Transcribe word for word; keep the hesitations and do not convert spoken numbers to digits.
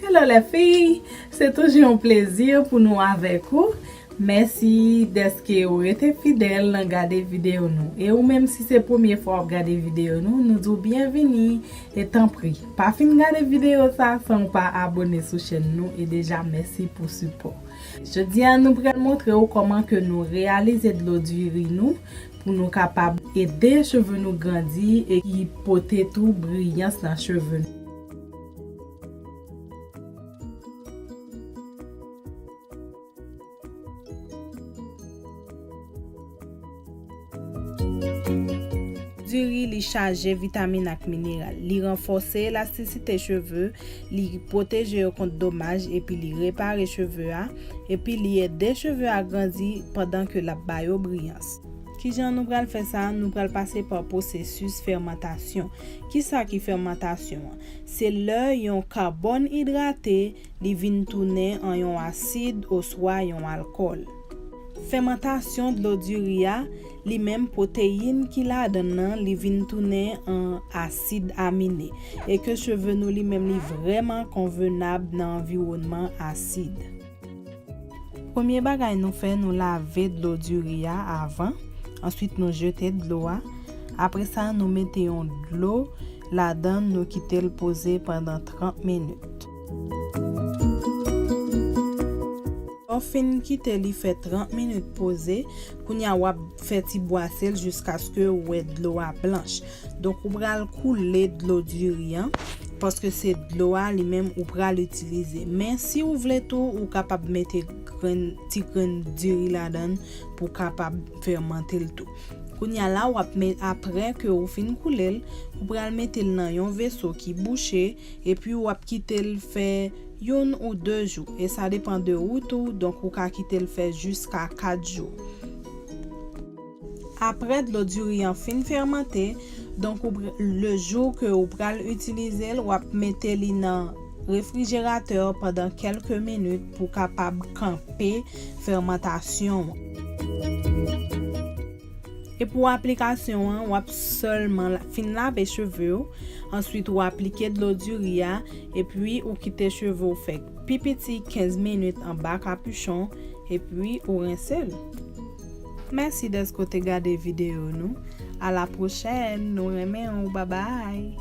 Hello les filles, se toujou yon plezi pou nou avèk ou. Mèsi dèske ou rete fidèl nan gade videyo nou. E ou menm, si se premye fwa w ap gade videyo nou, nou di w byenvini. E tanpri, pa fin gade videyo sa san w pa abone sou chèn nou. E deja, mèsi pou sipò. Jodi a, nou pral montre w kòman ke nou reyalize dlo diri nou pou nou kapab ede cheve nou grandi e ki pote tou briyans nan cheve nou. Diri, li chaje vitamin ak mineral. Li ranfòse elastisite cheve, li pwoteje yo kont domaj, epi li repare cheve a, epi li ede cheve a grandi pandan ke l ap ba yo briyans. Kijan nou pral fè sa? Nou pral pase pa pwosesis fèmantasyon. Kisa ki fèmantasyon an? Se lè yon kabòn idrate, li vin tounen an yon asid oswa yon alkòl. Fèmantasyon dlo diri a, li menm, pwoteyin ki ladan l nan, li vin tounen an asid amine, e ke cheve nou, li menm, li vrèman konvenab nan anviwònman asid. Premye bagay nou fè, nou lave dlo diri a avan. Answit, nou jete dlo a. Apre sa, nou mete yon dlo ladan l, nou kite l poze pandan trant minit. Lè w fin kite li fè trant minit poze, kounye a w ap fè ti bwase l jiskaske w wè dlo a blanch. Donk, ou pral koule dlo diri an, paske se dlo a li menm ou pral itilize. Men si ou vle tou, ou kapab mete grenn, ti grenn diri ladan l pou kapab fèmante l tou. Kounye a la, w ap met, apre ke ou fin koule l, ou pral mete l nan yon veso ki bouche, epi w ap kite l fè youn ou de jou. E sa depann de ou tou, donk ou ka kite l fè jiska kat jou. Apre dlo diri an fin fèmante, donk ou pr-, le jou ke ou pral itilize l, w ap mete li nan refrijeratè pandan kèlke minit pou kapab kanpe fèmantasyon an. E pou aplikasyon an, w ap sèlman la-, fin lave cheve w, answit ou aplike dlo diri a, epi ou kite cheve w fè pi piti kenz minit anba kapichon, epi ou rense l. Mèsi dèske w te gade videyo nou. A la pwochèn, nou renmen w, babay!